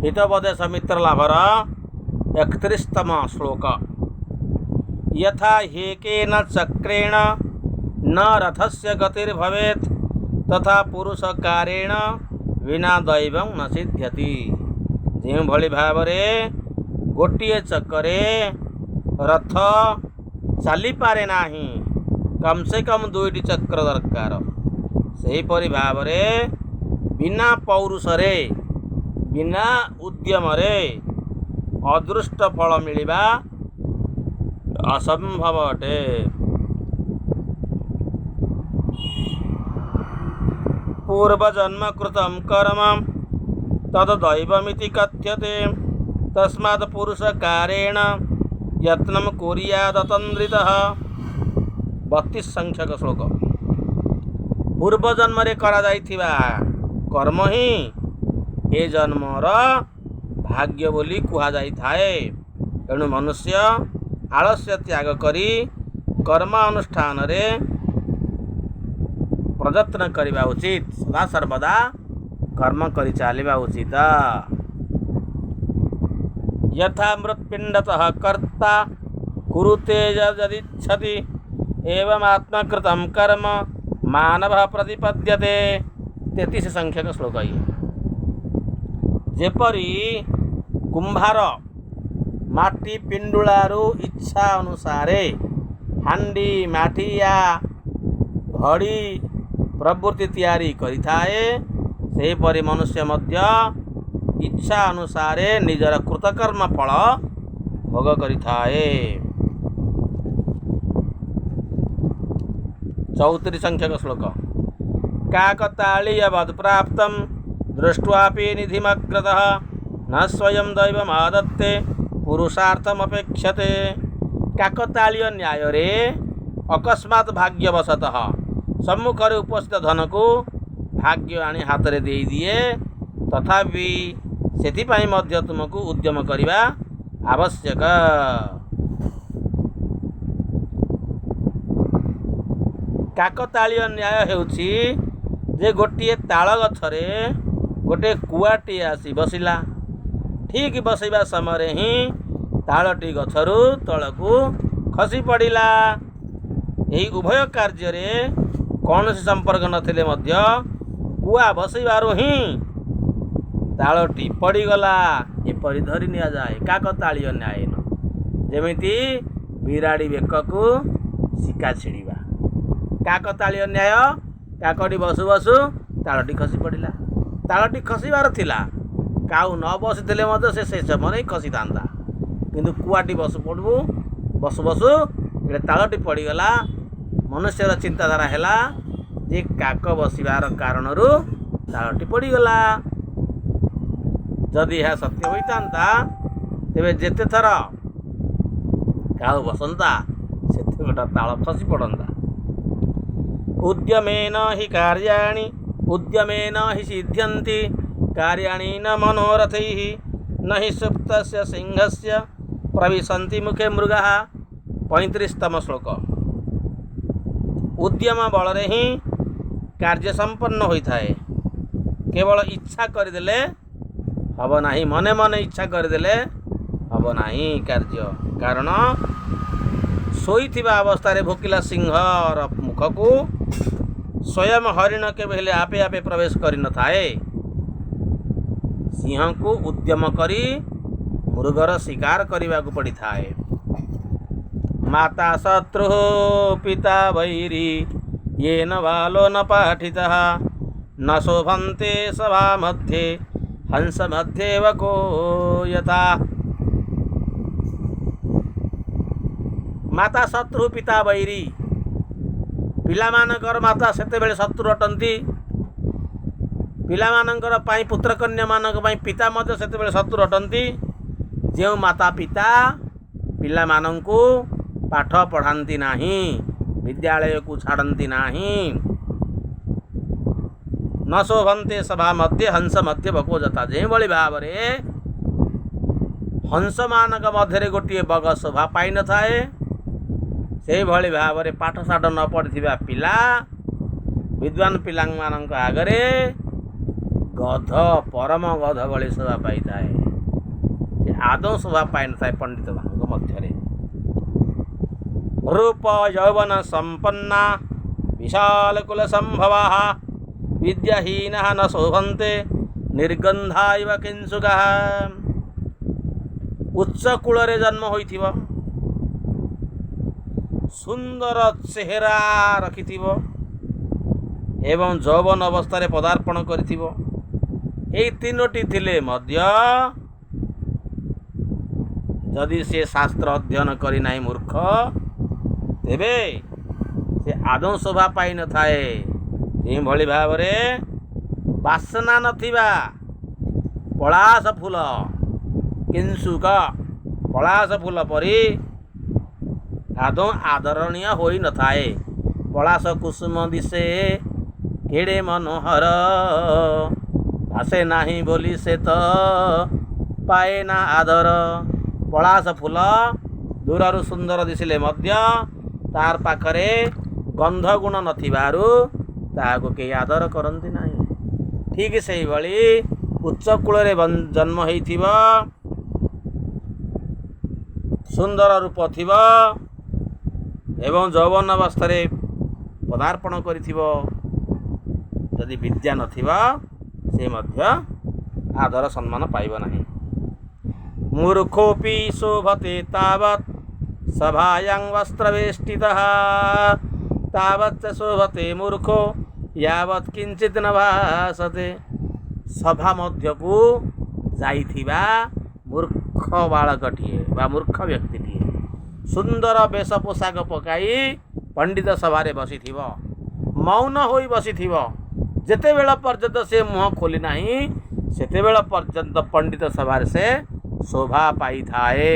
ହିତୋପଦେଶ ମିତ୍ର ଲାଭର 31ତମ ଶ୍ଲୋକ। ଯଥା ହ୍ୟେକେନ ଚକ୍ରେଣ ନ ରଥସ୍ୟ ଗତିର୍ଭବେତ୍ ତଥା ପୁରୁଷକାରେଣ ବିନା ଦୈବଂ ନ ସିଦ୍ଧ୍ୟତି। ଯେଉଁଭଳି ଭାବରେ ଗୋଟିଏ ଚକରେ ରଥ ଚାଲିପାରେ ନାହିଁ, କମ୍ ସେ କମ୍ ଦୁଇଟି ଚକ୍ର ଦରକାର, ସେହିପରି ଭାବରେ ବିନା ପୌରୁଷରେ, ବିନା ଉଦ୍ୟମରେ ଅଦୃଷ୍ଟ ଫଳ ମିଳିବା ଅସମ୍ଭବ ଅଟେ। ପୂର୍ବଜନ୍ମକୃତಂ କର୍ମ ତଦ ଦୈବମିତି କଥ୍ୟତେ ତସ୍ମାत् ପୁରୁଷକାରେଣ ଯତ୍ନಂ କୁର୍ୟାଦତନ୍ଦ୍ରିତଃ। 32 ସଂଖ୍ୟକ ଶ୍ଲୋକ। ପୂର୍ବଜନ୍ମରେ କରାଯାଇଥିବା କର୍ମ ହିଁ ଏ ଜନ୍ମର ଭାଗ୍ୟ ବୋଲି କୁହାଯାଇଥାଏ। ଏଣୁ ମନୁଷ୍ୟ ଆଳସ୍ୟ ତ୍ୟାଗ କରି କର୍ମ ଅନୁଷ୍ଠାନରେ ପ୍ରଯତ୍ନ କରିବା ଉଚିତ। ସଦାସର୍ବଦା କର୍ମ କରି ଚାଲିବା ଉଚିତ। ଯଥା ମୃତ୍ପିଣ୍ଡତଃ କର୍ତ୍ତା କୁରୁତେ ଯଦିଚ୍ଛତି ଏବଂ ଆତ୍ମକୃତಂ କର୍ମ ମାନବ ପ୍ରତିପଦ୍ୟତେ। 33 ସଂଖ୍ୟକ ଶ୍ଲୋକ। ଇଏ ଯେପରି କୁମ୍ଭାର ମାଟି ପିଣ୍ଡୁଳାରୁ ଇଚ୍ଛା ଅନୁସାରେ ହାଣ୍ଡି, ମାଠିଆ, ଘଡ଼ି ପ୍ରଭୃତି ତିଆରି କରିଥାଏ, ସେହିପରି ମନୁଷ୍ୟ ମଧ୍ୟ ଇଚ୍ଛା ଅନୁସାରେ ନିଜର କୃତକର୍ମ ଫଳ ଭୋଗ କରିଥାଏ। 34 ସଂଖ୍ୟକ ଶ୍ଲୋକ। କାକତାଳୀୟବଦ୍ ପ୍ରାପ୍ତಂ ଦୃष्ट्ୱାପି ନିଧିମଗ୍ରତଃ ନ ସ୍ୱୟଂ ଦୈବମାଦତ୍ତେ ପୁରୁଷାର୍ଥମପେକ୍ଷତେ। କାକତାଳୀୟ ନ୍ୟାୟରେ ଅକସ୍ମାତ୍ ଭାଗ୍ୟବଶତଃ ସମ୍ମୁଖରେ ଉପସ୍ଥିତ ଧନକୁ ଭାଗ୍ୟ ଆଣି ହାତରେ ଦେଇଦିଏ, ତଥାପି ସେଥିପାଇଁ ମଧ୍ୟ ତୁମକୁ ଉଦ୍ୟମ କରିବା ଆବଶ୍ୟକ। କାକତାଳୀୟ ନ୍ୟାୟ ହେଉଛି ଯେ ଗୋଟିଏ ତାଳ ଗଛରେ ଗୋଟିଏ କୁଆଟିଏ ଆସି ବସିଲା। ଠିକ୍ ବସିବା ସମୟରେ ହିଁ ତାଳଟି ଗଛରୁ ତଳକୁ ଖସି ପଡ଼ିଲା। ଏହି ଉଭୟ କାର୍ଯ୍ୟରେ କୌଣସି ସମ୍ପର୍କ ନଥିଲେ ମଧ୍ୟ କୁଆ ବସିବାରୁ ହିଁ ତାଳଟି ପଡ଼ିଗଲା, ଏପରି ଧରି ନିଆଯାଏ କାକତାଳୀୟ ନ୍ୟାୟନ। ଯେମିତି ବିରାଡ଼ି ବେକକୁ ଶିକା ଛିଡ଼ିବା। କାକତାଳୀୟ ନ୍ୟାୟ, କାକଟି ବସୁ ବସୁ ତାଳଟି ଖସି ପଡ଼ିଲା। ତାଳଟି ଖସିବାର ଥିଲା, କାଉ ନ ବସିଥିଲେ ମଧ୍ୟ ସେ ସମୟରେ ହିଁ ଖସିଥାନ୍ତା, କିନ୍ତୁ କୁଆଟି ବସୁ ପଡ଼ୁ ବସୁ ବସୁ ଏଇଟା ତାଳଟି ପଡ଼ିଗଲା। ମନୁଷ୍ୟର ଚିନ୍ତାଧାରା ହେଲା ଯେ କାକ ବସିବାର କାରଣରୁ ତାଳଟି ପଡ଼ିଗଲା। ଯଦି ଏହା ସତ୍ୟ ହୋଇଥାନ୍ତା ତେବେ ଯେତେ ଥର କାଉ ବସନ୍ତା ସେତେ ଗୋଟା ତାଳ ଖସି ପଡ଼ନ୍ତା। ଉଦ୍ୟମେନ ହି କାର୍ଯ୍ୟାଣି ଉଦ୍ୟମେନ ହି ସିଦ୍ଧ୍ୟନ୍ତି କାର୍ଯ୍ୟାଣି ନ ମନୋରଥୈଃ ନ ହି ସୁପ୍ତସ୍ୟ ସିଂହସ୍ୟ ପ୍ରବିଶନ୍ତି ମୁଖେ ମୃଗାଃ। 35ତମ ଶ୍ଲୋକ। ଉଦ୍ୟମ ବଳରେ ହିଁ କାର୍ଯ୍ୟ ସମ୍ପନ୍ନ ହୋଇଥାଏ। କେବଳ ଇଚ୍ଛା କରିଦେଲେ ହେବ ନାହିଁ, ମନେ ମନେ ଇଚ୍ଛା କରିଦେଲେ ହେବ ନାହିଁ କାର୍ଯ୍ୟ। କାରଣ ଶୋଇଥିବା ଅବସ୍ଥାରେ ଭୋକିଲା ସିଂହର ମୁଖକୁ ସ୍ୱୟଂ ହରିଣ କେବେ ହେଲେ ଆପେ ଆପେ ପ୍ରବେଶ କରିନଥାଏ। ସିଂହକୁ ଉଦ୍ୟମ କରି ମୃଗର ଶିକାର କରିବାକୁ ପଡ଼ିଥାଏ। ମାତା ଶତ୍ରୁ ପିତା ବୈରୀ ୟେନ ବାଲୋ ନ ପାଠିତଃ ନ ଶୋଭନ୍ତେ ସଭା ମଧ୍ୟେ ହଂସ ମଧ୍ୟେ ବକୋ ଯଥା। ମାତା ଶତ୍ରୁ ପିତା ବୈରୀ, ପିଲାମାନଙ୍କର ମାତା ସେତେବେଳେ ଶତ୍ରୁ ଅଟନ୍ତି। ପିଲାମାନଙ୍କର ପାଇଁ, ପୁତ୍ରକନ୍ୟାମାନଙ୍କ ପାଇଁ ପିତା ମଧ୍ୟ ସେତେବେଳେ ଶତ୍ରୁ ଅଟନ୍ତି। ଯେଉଁ ମାତା ପିତା ପିଲାମାନଙ୍କୁ ପାଠ ପଢ଼ାନ୍ତି ନାହିଁ, ବିଦ୍ୟାଳୟକୁ ଛାଡ଼ନ୍ତି ନାହିଁ, ନ ଶୋଭନ୍ତେ ସଭା ମଧ୍ୟେ ହଂସ ମଧ୍ୟେ ବକୋ ଯଥା। ଯେଉଁଭଳି ଭାବରେ ହଂସମାନଙ୍କ ମଧ୍ୟରେ ଗୋଟିଏ ବଗ ଶୋଭା ପାଇନଥାଏ, ସେଇଭଳି ଭାବରେ ପାଠଶାଠ ନ ପଢ଼ିଥିବା ପିଲା ବିଦ୍ୱାନ ପିଲାମାନଙ୍କ ଆଗରେ ଗଧ, ପରମ ଗଧ ଭଳି ଶୋଭା ପାଇଥାଏ। ସେ ଆଦୌ ଶୋଭା ପାଇନଥାଏ ପଣ୍ଡିତମାନଙ୍କ ମଧ୍ୟରେ। ରୂପ ଯୌବନ ସମ୍ପନ୍ନା ବିଶାଳ କୁଳ ସମ୍ଭବା ବିଦ୍ୟାହୀନ ନ ଶୋଭନ୍ତେ ନିର୍ଗନ୍ଧା ଇବ କିଂସୁକା। ଉଚ୍ଚ କୂଳରେ ଜନ୍ମ ହୋଇଥିବ, ସୁନ୍ଦର ଚେହେରା ରଖିଥିବ ଏବଂ ଯୌବନ ଅବସ୍ଥାରେ ପଦାର୍ପଣ କରିଥିବ, ଏଇ ତିନୋଟି ଥିଲେ ମଧ୍ୟ ଯଦି ସେ ଶାସ୍ତ୍ର ଅଧ୍ୟୟନ କରିନାହିଁ ମୂର୍ଖ, ତେବେ ସେ ଆଦୌ ଶୋଭା ପାଇନଥାଏ। ଯେଉଁଭଳି ଭାବରେ ବାସନା ନଥିବା ପଳାଶ ଫୁଲ, କିଂସୁକ ପଳାଶ ଫୁଲ ପରି ଆଦୌ ଆଦରଣୀୟ ହୋଇନଥାଏ। ପଳାଶ କୁସୁମ ଦିଶେ କେଡ଼େ ମନୋହର, ଭାସେ ନାହିଁ ବୋଲି ସେ ତ ପାଏ ନା ଆଦର। ପଳାଶ ଫୁଲ ଦୂରରୁ ସୁନ୍ଦର ଦିଶିଲେ ମଧ୍ୟ ତାର ପାଖରେ ଗନ୍ଧ ଗୁଣ ନଥିବାରୁ ତାହାକୁ କେହି ଆଦର କରନ୍ତି ନାହିଁ। ଠିକ୍ ସେଇଭଳି ଉଚ୍ଚ କୂଳରେ ଜନ୍ମ ହେଇଥିବ, ସୁନ୍ଦର ରୂପ ଥିବ ଏବଂ ଯୌବନ ଅବସ୍ଥାରେ ପଦାର୍ପଣ କରିଥିବ, ଯଦି ବିଦ୍ୟା ନଥିବ ସେ ମଧ୍ୟ ଆଦର ସମ୍ମାନ ପାଇବ ନାହିଁ। ମୂର୍ଖୋପି ଶୋଭତେ ତାବତ୍ ସଭାୟାଂ ବସ୍ତ୍ରବେଷ୍ଟିତଃ ତାବତ୍ ଶୋଭତେ ମୂର୍ଖୋ ୟାବତ୍ କିଞ୍ଚିତ୍ ନ ଭାସତେ। ସଭା ମଧ୍ୟକୁ ଯାଇଥିବା ମୂର୍ଖ ବାଳକଟିଏ ବା ମୂର୍ଖ ବ୍ୟକ୍ତିଟିଏ ସୁନ୍ଦର ବେଶ ପୋଷାକ ପକାଇ ପଣ୍ଡିତ ସଭାରେ ବସିଥିବ, ମୌନ ହୋଇ ବସିଥିବ, ଯେତେବେଳ ପର୍ଯ୍ୟନ୍ତ ସେ ମୁହଁ ଖୋଲି ନାହିଁ ସେତେବେଳ ପର୍ଯ୍ୟନ୍ତ ପଣ୍ଡିତ ସଭାରେ ସେ ଶୋଭା ପାଇଥାଏ।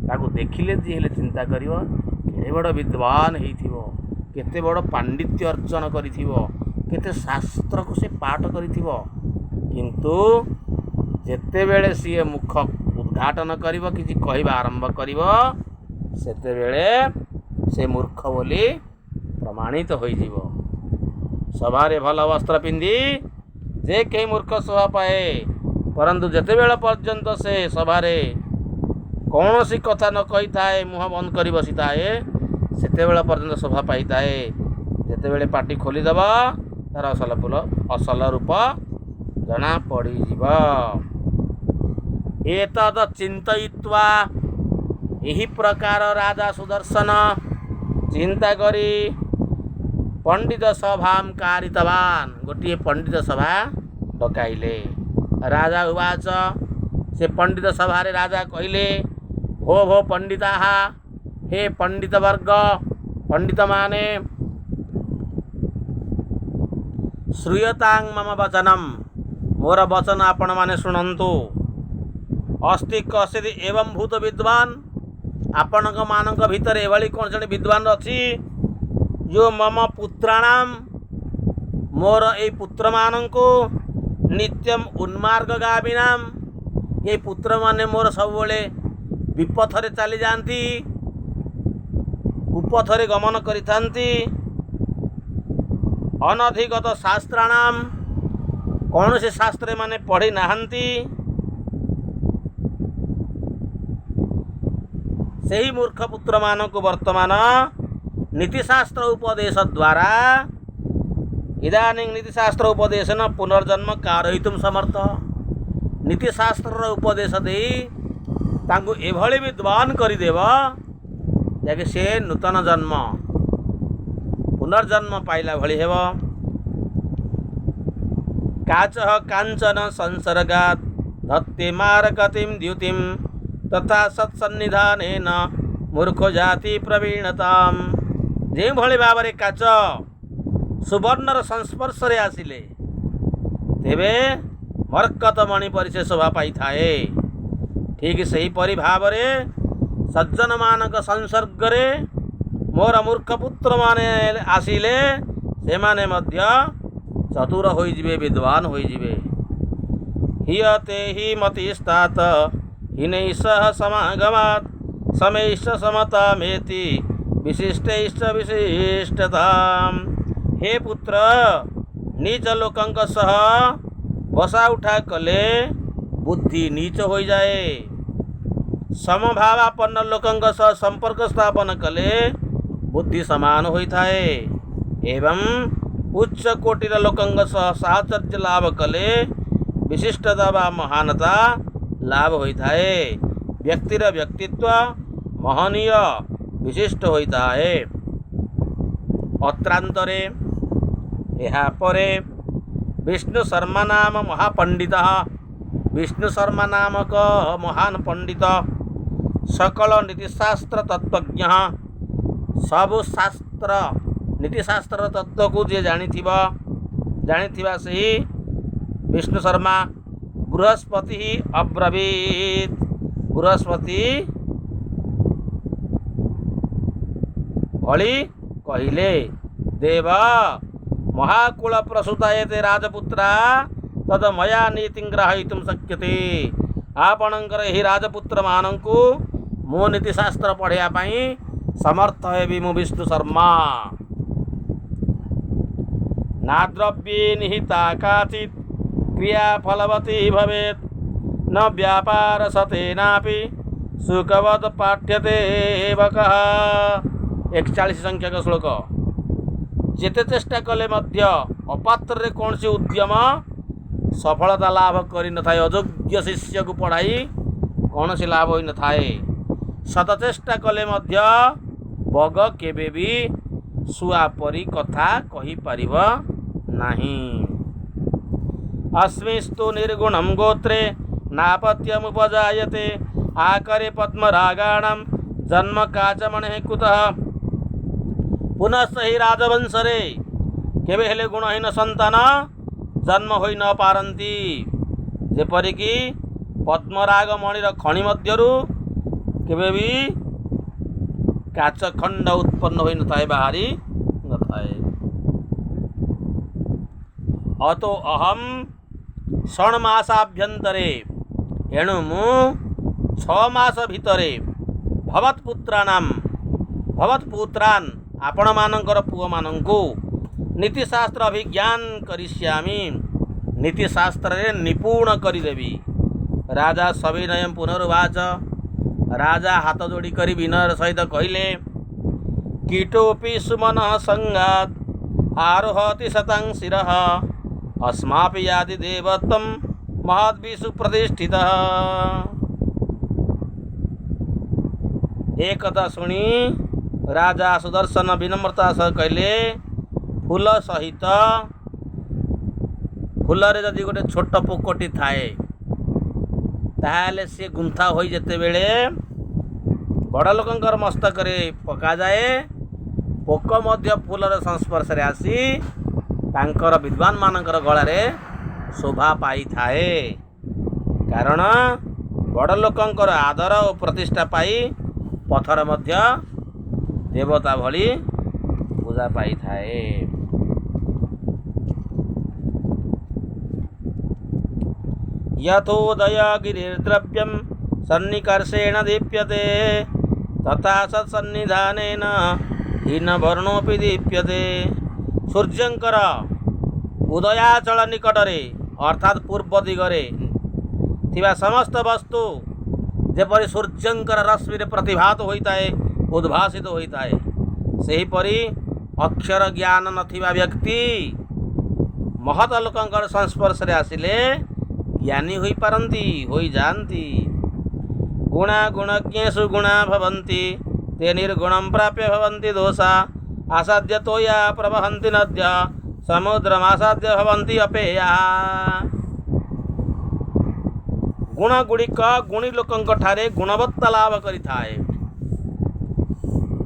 ତାକୁ ଦେଖିଲେ ଯିଏ ହେଲେ ଚିନ୍ତା କରିବ କେଡ଼େ ବଡ଼ ବିଦ୍ୱାନ ହେଇଥିବ, କେତେ ବଡ଼ ପାଣ୍ଡିତ୍ୟ ଅର୍ଜନ କରିଥିବ, କେତେ ଶାସ୍ତ୍ରକୁ ସେ ପାଠ କରିଥିବ। କିନ୍ତୁ ଯେତେବେଳେ ସିଏ ମୁଖ ଉଦ୍ଘାଟନ କରିବ, କିଛି କହିବା ଆରମ୍ଭ କରିବ, ସେତେବେଳେ ସେ ମୂର୍ଖ ବୋଲି ପ୍ରମାଣିତ ହୋଇଯିବ। ସଭାରେ ଭଲ ବସ୍ତ୍ର ପିନ୍ଧି ଯେ କେହି ମୂର୍ଖ ଶୋଭା ପାଏ, ପରନ୍ତୁ ଯେତେବେଳେ ପର୍ଯ୍ୟନ୍ତ ସେ ସଭାରେ କୌଣସି କଥା ନ କହିଥାଏ, ମୁହଁ ବନ୍ଦ କରି ବସିଥାଏ, ସେତେବେଳେ ପର୍ଯ୍ୟନ୍ତ ଶୋଭା ପାଇଥାଏ। ଯେତେବେଳେ ପାଟି ଖୋଲିଦେବ ତାର ଅସଲ ଫୁଲ ଅସଲ ରୂପ ଜଣା ପଡ଼ିଯିବ। ଏତଦ ଚିନ୍ତୟିତ୍ୱା, ଏହି ପ୍ରକାର ରାଜା ସୁଦର୍ଶନ ଚିନ୍ତା କରି ପଣ୍ଡିତ ସଭାମ କାରିତବାନ, ଗୋଟିଏ ପଣ୍ଡିତ ସଭା ଡକାଇଲେ। ରାଜା ଉବାଚ, ସେ ପଣ୍ଡିତ ସଭାରେ ରାଜା କହିଲେ, ଭୋ ଭୋ ପଣ୍ଡିତାହା, ହେ ପଣ୍ଡିତ ବର୍ଗ, ପଣ୍ଡିତମାନେ, ଶ୍ରୂୟତାଂ ମମ ବଚନମ୍, ମୋର ବଚନ ଆପଣମାନେ ଶୁଣନ୍ତୁ। ଅସ୍ତି କଶ୍ଚିତ୍ ଏବଂ ଭୂତ ବିଦ୍ୱାନ, ଆପଣଙ୍କ ମାନଙ୍କ ଭିତରେ ଏଭଳି କୌଣସି ଜଣେ ବିଦ୍ୱାନ ଅଛି ଯୋଉ ମମ ପୁତ୍ରାଣାମ, ମୋର ଏଇ ପୁତ୍ରମାନଙ୍କୁ, ନିତ୍ୟମ ଉନ୍ମାର୍ଗ ଗାବିନାମ, ଏଇ ପୁତ୍ରମାନେ ମୋର ସବୁବେଳେ ବିପଥରେ ଚାଲିଯାଆନ୍ତି, କୁପଥରେ ଗମନ କରିଥାନ୍ତି। ଅନଧିଗତ ଶାସ୍ତ୍ରାଣାମ, କୌଣସି ଶାସ୍ତ୍ର ଏମାନେ ପଢ଼ି ନାହାନ୍ତି। ସେହି ମୂର୍ଖ ପୁତ୍ରମାନଙ୍କୁ ବର୍ତ୍ତମାନ ନୀତିଶାସ୍ତ୍ର ଉପଦେଶ ଦ୍ୱାରା, ଇଦାନୀଂ ନୀତିଶାସ୍ତ୍ର ଉପଦେଶେନ ପୁନର୍ଜନ୍ମ କାରୟିତୁଂ ସମର୍ଥ, ନୀତିଶାସ୍ତ୍ରର ଉପଦେଶ ଦେଇ ତାଙ୍କୁ ଏଭଳି ବିଦ୍ୱାନ କରିଦେବ ଯାହାକି ସେ ନୂତନ ଜନ୍ମ ପୁନର୍ଜନ୍ମ ପାଇଲା ଭଳି ହେବ। କାଚ କାଞ୍ଚନ ସଂସର୍ଗାତ୍ ଧତ୍ତେ ମାରକତିಂ ଦ୍ୟୁତିಂ ତଥା ସତ୍ସନ୍ନିଧାନେନ ମୂର୍ଖ ଜାତି ପ୍ରବୀଣତାମ୍। ଯେଉଁଭଳି ଭାବରେ କାଚ ସୁବର୍ଣ୍ଣର ସଂସ୍ପର୍ଶରେ ଆସିଲେ ତେବେ ମର୍କତ ମଣି ପରି ସେ ଶୋଭା ପାଇଥାଏ, ଠିକ୍ ସେହିପରି ଭାବରେ ସଜ୍ଜନମାନଙ୍କ ସଂସର୍ଗରେ ମୋର ମୂର୍ଖ ପୁତ୍ରମାନେ ଆସିଲେ ସେମାନେ ମଧ୍ୟ ଚତୁର ହୋଇଯିବେ, ବିଦ୍ୱାନ ହୋଇଯିବେ। ହିୟତେ ହି ମତିସ୍ତାତ ହୀନୈଷ ସମାଗମାତ୍ ସମୈଷ ସମତାମେତି ବିଶିଷ୍ଟୈଶ୍ଚ ବିଶିଷ୍ଟତାମ୍। ହେ ପୁତ୍ର, ନିଜ ଲୋକଙ୍କ ସହ ବସା ଉଠା କଲେ ବୁଦ୍ଧି ନୀଚ ହୋଇଯାଏ। ସମଭାବାପନ୍ନ ଲୋକଙ୍କ ସହ ସମ୍ପର୍କ ସ୍ଥାପନ କଲେ ବୁଦ୍ଧି ସମାନ ହୋଇଥାଏ ଏବଂ ଉଚ୍ଚ କୋଟିର ଲୋକଙ୍କ ସହ ସାହଚର୍ଯ୍ୟ ଲାଭ କଲେ ବିଶିଷ୍ଟତା ବା ମହାନତା ଲାଭ ହୋଇଥାଏ। ବ୍ୟକ୍ତିର ବ୍ୟକ୍ତିତ୍ୱ ମହନୀୟ ବିଶିଷ୍ଟ ହୋଇଥାଏ। ଅତ୍ରାନ୍ତରେ, ଏହାପରେ, ବିଷ୍ଣୁ ଶର୍ମା ନାମ ମହାପଣ୍ଡିତ, ବିଷ୍ଣୁ ଶର୍ମା ନାମକ ମହାନ ପଣ୍ଡିତ, ସକଳ ନୀତିଶାସ୍ତ୍ର ତତ୍ତ୍ୱଜ୍ଞ, ସବୁ ଶାସ୍ତ୍ର ନୀତିଶାସ୍ତ୍ରର ତତ୍ତ୍ୱକୁ ଯିଏ ଜାଣିଥିବ, ଜାଣିଥିବା ସେହି ବିଷ୍ଣୁ ଶର୍ମା, ବୃହସ୍ପତି ଅବ୍ରବୀତ, ବୃହସ୍ପତି ଭଳି କହିଲେ, ଦେବ ମହାକୁଳ ପ୍ରସୂତା ଏତେ ରାଜପୁତ୍ରା ତଦ ମୟା ନୀତି ଗ୍ରାହୟିତୁം ଶକ୍ୟତେ। ଆପଣଙ୍କର ଏହି ରାଜପୁତ୍ରମାନଙ୍କୁ ମୁଁ ନୀତିଶାସ୍ତ୍ର ପଢ଼ିବା ପାଇଁ ସମର୍ଥ ହେବି, ମୁଁ ବିଷ୍ଣୁ ଶର୍ମା। ନାଦ୍ରବ୍ୟେ ନିହିତା କାଚିତ୍ କ୍ରିୟା ଫଳବତୀ ଭବେତ୍ ନ ବ୍ୟାପାର ସତେନାପି ସୁଖବତ୍ ପାଠ୍ୟତେ ବକଃ। 41 ସଂଖ୍ୟକ ଶ୍ଲୋକ। ଯେତେ ଚେଷ୍ଟା କଲେ ମଧ୍ୟ ଅପାତ୍ରରେ କୌଣସି ଉଦ୍ୟମ ସଫଳତା ଲାଭ କରିନଥାଏ। ଅଯୋଗ୍ୟ ଶିଷ୍ୟକୁ ପଢ଼ାଇ କୌଣସି ଲାଭ ହୋଇନଥାଏ। ସତ ଚେଷ୍ଟା କଲେ ମଧ୍ୟ ବଗ କେବେ ବି ଶୁଆ ପରି କଥା କହିପାରିବ ନାହିଁ। ଅସ୍ମିସ୍ତୁ ନିର୍ଗୁଣಂ ଗୋତ୍ରେ ନାପତ୍ୟମୁପଜାୟତେ ଆକରେ ପଦ୍ମରାଗାଣಂ ଜନ୍ମ କାଚମଣେ କୁତଃ। ପୁନଃ ସେହି ରାଜବଂଶରେ କେବେ ହେଲେ ଗୁଣହୀନ ସନ୍ତାନ ଜନ୍ମ ହୋଇ ନ ପାରନ୍ତି, ଯେପରିକି ପଦ୍ମରାଗ ମଣିର ଖଣି ମଧ୍ୟରୁ କେବେ ବି କାଚ ଖଣ୍ଡ ଉତ୍ପନ୍ନ ହୋଇନଥାଏ, ବାହାରି ନଥାଏ। ଅତୋ ଅହಂ ଷଣ୍ମାସାଭ୍ୟନ୍ତରେ, ଏଣୁ ମୁଁ 6 ମାସ ଭିତରେ, ଭବତ୍ପୁତ୍ରାଣାମ, ଭବତ୍ପୁତ୍ରାନ୍, ଆପଣମାନଙ୍କର ପୁଅମାନଙ୍କୁ, ନୀତିଶାସ୍ତ୍ର ଅଭିଜ୍ଞାନ କରିଷ୍ୟାମି, ନୀତିଶାସ୍ତ୍ରରେ ନିପୁଣ କରିଦେବି। ରାଜା ସବିନୟ ପୁନରୁବାଚ, ରାଜା ହାତ ଯୋଡ଼ି କରି ବିନୟର ସହିତ କହିଲେ, କୀଟୋପି ସୁମନ ସଙ୍ଗାତ ଆରୋହତି ଶତଂ ଶିରଃ ଅସ୍ମାପି ୟାତି ଦେବତ୍ୱಂ ମହଦ୍ବିଷୁ ପ୍ରତିଷ୍ଠିତ। ଏ କଥା ଶୁଣି ରାଜା ସୁଦର୍ଶନ ବିନମ୍ରତା ସହ କହିଲେ, ଫୁଲ ସହିତ ଫୁଲରେ ଯଦି ଗୋଟେ ଛୋଟ ପୋକଟି ଥାଏ, ତାହେଲେ ସିଏ ଗୁନ୍ଥା ହୋଇ ଯେତେବେଳେ ବଡ଼ ଲୋକଙ୍କର ମସ୍ତକରେ ପକାଯାଏ, ପୋକ ମଧ୍ୟ ଫୁଲର ସଂସ୍ପର୍ଶରେ ଆସି ତାଙ୍କର ବିଦ୍ୱାନ ମାନଙ୍କର ଗଳାରେ ଶୋଭା ପାଇଥାଏ। କାରଣ ବଡ଼ ଲୋକଙ୍କର ଆଦର ଓ ପ୍ରତିଷ୍ଠା ପାଇ ପଥର ମଧ୍ୟ ଦେବତା ଭଳି ପୂଜା ପାଇଥାଏ। ଯଥୋଦୟ ଗିରିର୍ଦ୍ରବ୍ୟಂ ସନ୍ନିକର୍ଷେଣ ଦୀପ୍ୟତେ ତଥା ସତ୍ସନ୍ନିଧାନେନ ହୀନବର୍ଣ୍ଣୋପି ଦୀପ୍ୟତେ। ସୂର୍ଯ୍ୟଙ୍କର ଉଦୟାଚଳ ନିକଟରେ ଅର୍ଥାତ୍ ପୂର୍ବ ଦିଗରେ ଥିବା ସମସ୍ତ ବସ୍ତୁ ଯେପରି ସୂର୍ଯ୍ୟଙ୍କର ରଶ୍ମିରେ ପ୍ରତିଭାତ ହୋଇଥାଏ, ଉଦ୍ଭାସିତ ହୋଇଥାଏ, ସେହିପରି ଅକ୍ଷର ଜ୍ଞାନ ନଥିବା ବ୍ୟକ୍ତି ମହତ ଲୋକଙ୍କର ସଂସ୍ପର୍ଶରେ ଆସିଲେ ଜ୍ଞାନୀ ହୋଇପାରନ୍ତି, ହୋଇଯାଆନ୍ତି। ଗୁଣା ଗୁଣଜ୍ଞେଷୁ ଗୁଣା ଭବନ୍ତି ତେ ନିର୍ଗୁଣಂ ପ୍ରାପ୍ୟ ଭବନ୍ତି ଦୋଷା ଆସାଧ୍ୟ ତୋୟା ପ୍ରବହନ୍ତି ନଦ୍ୟ ସମୁଦ୍ରମାସାଧ୍ୟ ଭବନ୍ତି ଅପେୟା। ଗୁଣ ଗୁଡ଼ିକ ଗୁଣୀ ଲୋକଙ୍କ ଠାରେ ଗୁଣବତ୍ତା ଲାଭ କରିଥାଏ,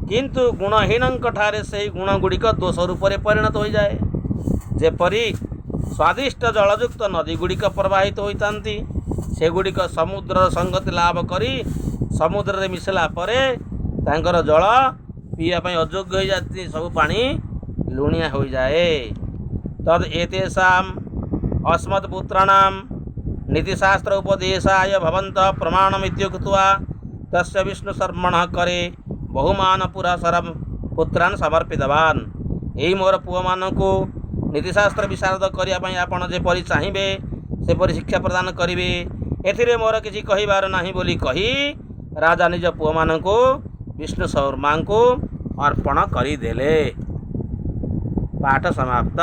କିନ୍ତୁ ଗୁଣହୀନଙ୍କ ଠାରେ ସେହି ଗୁଣ ଗୁଡ଼ିକ ଦୋଷ ରୂପରେ ପରିଣତ ହୋଇଯାଏ। ଯେପରି ସ୍ୱାଦିଷ୍ଟ ଜଳଯୁକ୍ତ ନଦୀ ଗୁଡ଼ିକ ପ୍ରବାହିତ ହୋଇଥାନ୍ତି, ସେଗୁଡ଼ିକ ସମୁଦ୍ରର ସଙ୍ଗତି ଲାଭ କରି ସମୁଦ୍ରରେ ମିଶିଲା ପରେ ତାଙ୍କର ଜଳ ପିଇବା ପାଇଁ ଅଯୋଗ୍ୟ ହୋଇଯାନ୍ତି, ସବୁ ପାଣି ଲୁଣିଆ ହୋଇଯାଏ। ତଦ୍ ଏତେଷାମ୍ ଅସ୍ମତ୍ପୁତ୍ରାଣାମ୍ ନୀତିଶାସ୍ତ୍ର ଉପଦେଶାୟ ଭବନ୍ତ ପ୍ରମାଣମିତ୍ୟୁକ୍ତ୍वा ତସ୍ୟ ବିଷ୍ଣୁ ଶର୍ମଣः କରେ ବହୁମାନ ପୁରଃସର ପୁତ୍ରାନ୍ ସମର୍ପିତବାନ୍। ଏହି ମୋର ପୁଅମାନଙ୍କୁ ନୀତିଶାସ୍ତ୍ର ବିଶାରଦ କରିବା ପାଇଁ ଆପଣ ଯେପରି ଚାହିଁବେ ସେପରି ଶିକ୍ଷା ପ୍ରଦାନ କରିବେ, ଏଥିରେ ମୋର କିଛି କହିବାର ନାହିଁ ବୋଲି କହି ରାଜା ନିଜ ପୁଅମାନଙ୍କୁ ବିଷ୍ଣୁ ଶର୍ମାଙ୍କୁ ଅର୍ପଣ କରିଦେଲେ। ପାଠ ସମାପ୍ତ।